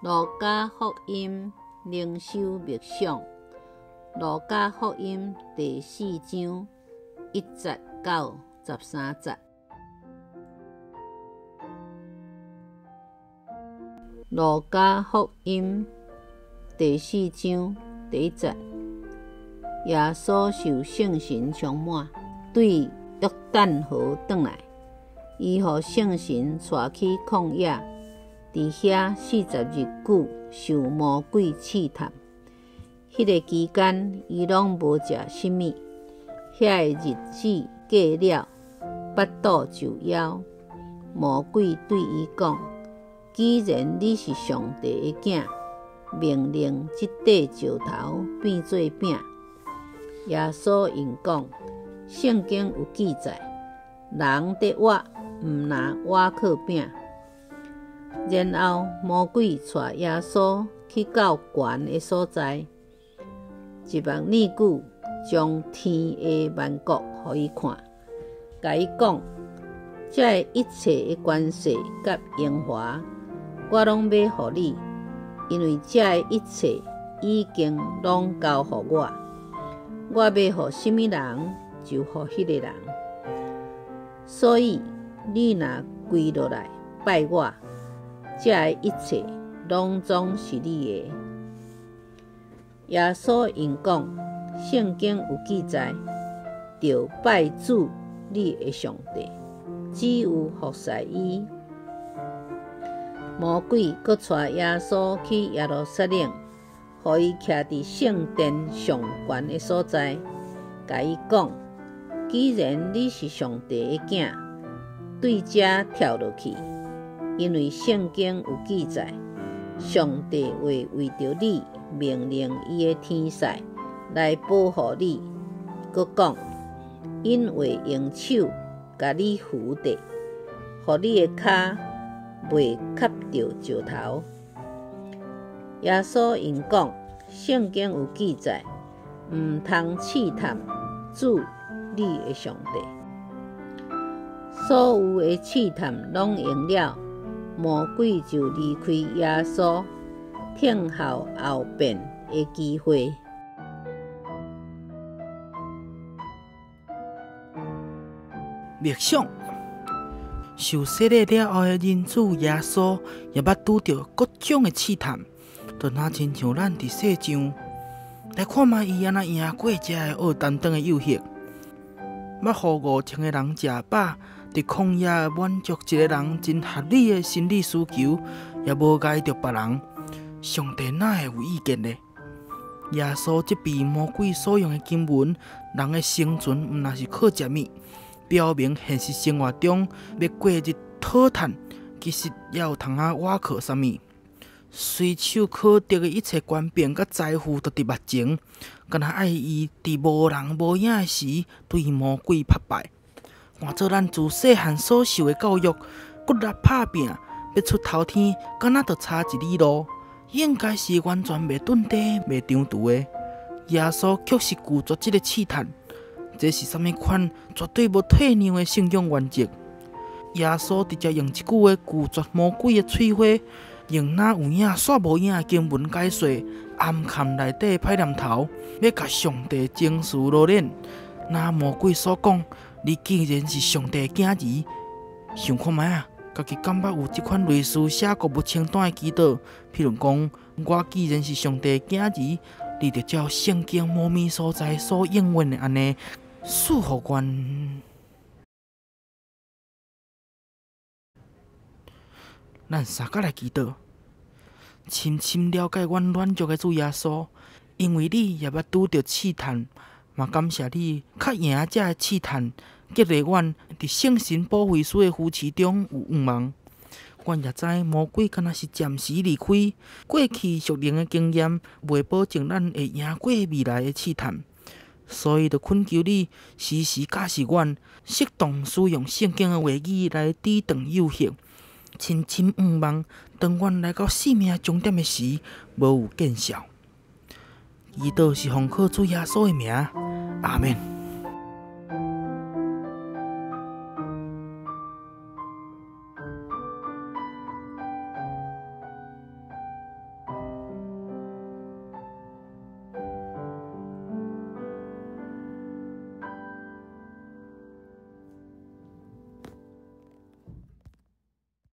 路加福音靈修默想，路加福音第四章一節到十三節。路加福音第四章第一節，耶穌受聖神充滿，對約旦河轉來，伊予聖神帶去曠野，佇遐四十日久受魔鬼試探。彼个期間，伊攏無食啥物。遐个日子過了，腹肚就枵。魔鬼對伊講：既然你是上帝的囝，命令這塊石頭變做餅。耶穌應講：聖經有記載，人得活，毋若倚靠餅。然後魔鬼帶耶穌去到懸的所在，一目爾久，將天的萬國予伊看，共伊講：這个一切的權勢佮榮華，我攏欲予你，因為這个一切已經攏交予我，我欲予啥物人就予彼个人。所以你若跪落來拜我，這个一切攏總是你的。耶穌應講：聖經有記載，著拜主你的上帝，只有服侍伊。魔鬼閣帶耶穌去耶路撒冷，予伊徛佇聖殿上懸的所在，共伊講：既然你是上帝的囝，對遮跳落去，因為聖經有記載，上帝會為著你命令伊的天使來保護你。閣講，𪜶會用手共你扶著，予你的跤袂磕著石頭。耶穌應講：聖經有記載，毋通試探主你的上帝。所有的試探攏用了，魔鬼就離開耶穌，等候後變的機會。默想，受洗禮了後的人子耶穌，也捌拄著各種的試探，就若親像咱佇世上，來看覓伊按怎贏過這个惡擔當的誘惑，捌予5000个人食飽，佇曠野滿足一个人真合理的生理需求，也無礙著別人，上帝哪會有意見呢？耶穌責備魔鬼所用的經文，人的生存毋若是靠食物，表明現實生活中欲過日討趁，其實也有通仔倚靠啥物。隨手可得的一切權柄佮財富都佇目前，敢若愛伊佇無人無影的時對魔鬼拍敗。換做咱自細漢所受的教育，骨力拍拚，欲出頭天，敢若就差一里路，應該是完全袂頓地、袂張櫥的。耶穌卻是拒絕這个試探，這是啥物款絕對無退讓的信仰原則？耶穌直接用一句話拒絕魔鬼的喙火，用若有影煞無影的經文解說，暗崁內底的歹念頭，欲共上帝爭詞奪理。若魔鬼所講，你既然是上帝的囝兒，想看覓啊？家己敢捌有這款類似寫購物清單的祈禱？譬如講，我既然是上帝的囝兒，你就照聖經某物所在所應允的按呢，賜予阮。咱三角來祈禱，深深了解阮軟弱的主耶穌，因為你也捌拄著試探，嘛感謝你較贏這个試探，激勵阮佇聖神保惠師的扶持中有盼望。阮也知魔鬼敢若是暫時離開，過去屬靈的經驗袂保證咱會贏過未來的試探，所以就懇求你時時教示阮，適當使用聖經的話語來抵擋誘惑，深深盼望當阮來到生命終點的時，無有見笑。祈禱是奉靠主耶穌的名，阿們。